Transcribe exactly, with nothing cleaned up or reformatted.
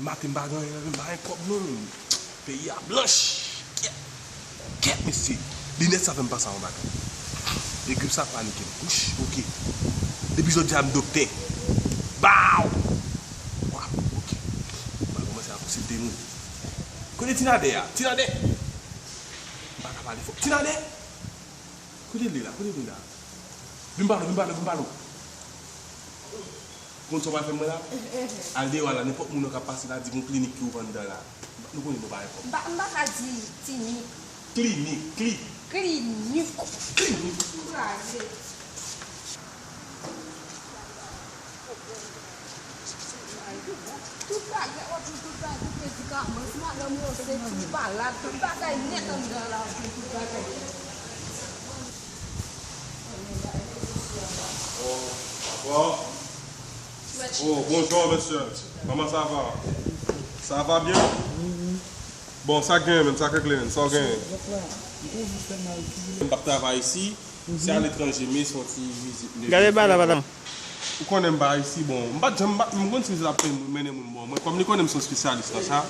Maten m pa gen anyen nan men m, pa gen kòb non. Peyi a blanch. Kèt. Kèt, mesye. Linèt sa fè m panse a yon bagay. E grip sa panike m. Wouch, oke. Depi jodi a m doktè. Baw! Wap, oke. M pral kòmanse ap posede moun. Kote Tinadè a? Tinadè! M pa ka pale fò. Tinadè! Kote l ye la? Kote l ye la? Vin pale w, vin pale w, vin pale w. Konn sa w pral fè mwen la? Al deyò a la, nenpòt moun nan k ap pase la, di gon klinik ki ouvè anndan la. Nou konnen nou pa gen kòb. M pa, m pa ka di klinik. Klinik, kli. Klinik. Klinik. Tout lage. Tout bagay, w ap jwenn tout bagay, tout medikaman. Si madanm ou ansent, si li malad, tout bagay nèt anndan la, w ap jwenn tout bagay. Oh, bonjour, monsieur. Comment ça va? Ça va bien? Bon, sa k genyen menm, sa k regle menm, sa w genyen? M p ap travay isi, se aletranje, men se yon ti vizit. Gade ba la, madanm. Ou konnen m pa isi, bon, m pa t janm, m pa, m konn si vizit ap mennen moun bò mwen, kòm li konnen m se yon espesyalis nan sa.